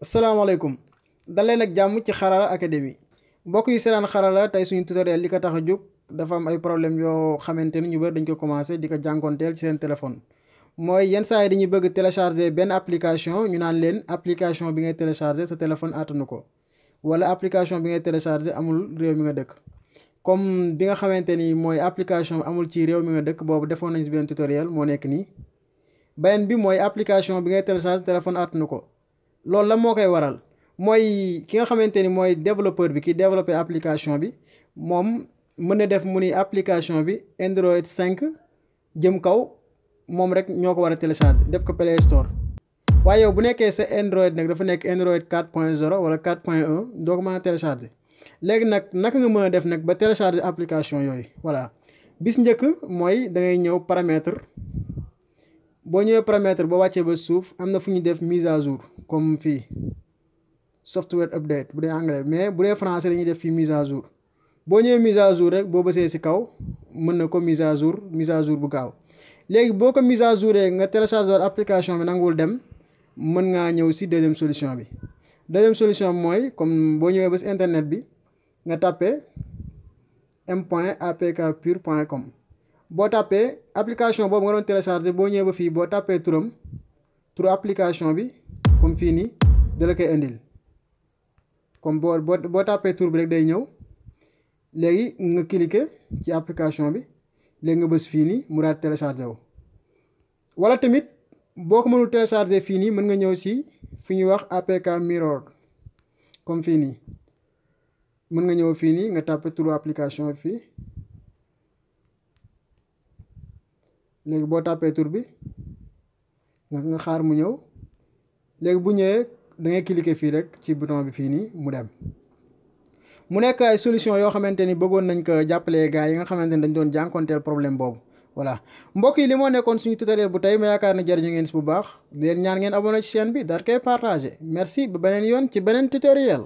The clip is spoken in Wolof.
asalaamaaleykum daleen ak jàmm ci Xarala Academy mbokk yi seetaan Xarala tey suñu tutoriel li ko tax a jóg dafa am ay problème yoo xamante ni ñu bëri dañ ko commencé di ko jànkonteel ci seen téléphone mooy yenn saa yi dañuy bëgg télécharger benn application ñu naan leen application bi ngay télécharger sa téléphone attanu ko wala application bi ngay télécharger amul réew mi nga dëkk comme bi nga xamante ni mooy application amul ci réew mi nga dëkk boobu defoon nañ si benn tutoriel moo nekk nii beneen bi mooy application bi ngay télécharger téléphone attanu ko loolu la moo koy waral mooy ki nga xamante ni mooy développeur bi ki développé application bi moom mën na def mu ni application bi Android 5 jëm kaw moom rek ñoo ko war a télécharger def ko Play Store waaye yow bu nekkee sa Android nag dafa nekk Android 4.0 wala 4.1 doo ko mën a télécharger léegi nag naka nga mën a def nag ba télécharger application yooyu voilà bis njëkk mooy da ngay ñëw paramètre boo ñëwee paramètre boo wàccee ba suuf am na fu ñu def mise à jour comme fii software update bu dee anglais mais bu dee français dañuy def fii mise à jour boo ñëwee mise à jour rek boo bësee ci kaw mën na ko mise à jour bu gaaw léegi boo ko mise à jour nga télécharger application bi nanguwul dem mën ngaa ñëw ci deuxième solution bi deuxième solution mooy comme boo ñëwee ba ci internet bi nga tàppee m.apkpure.com boo tàppee application boobu nga doon télécharger boo ñëwee ba fii boo tàppee turu application bi comme fii nii da la koy indil comme boo tàppee tur bi rek day ñëw léegi nga cliquer ci application bi léegi nga bës fii nii mu daal télécharger wu wala tamit boo ko mënul télécharger fii nii mën nga ñëw ci fi ñuy wax APK Mirror comme fii nii mën nga ñëw fii nii nga tàppee turu application bi fii léegi boo tàppee tur bi nga xaar mu ñëw léegi bu ñëwee da ngay cliquer fii rek ci bouton bi fii nii mu dem mu nekk ay solution yoo xamante ni bëggoon nañ ko jàppalee gars yi nga xamante ni dañ doon jànkonteel problème boobu voilà mbokk yi li moo nekkoon suñu tutoriel bu tey ma yaakaar na jëriñu ngeen si bu baax leen ñaan ngeen abonné ci chaîne bi daal koy partager merci ba beneen yoon ci beneen tutoriel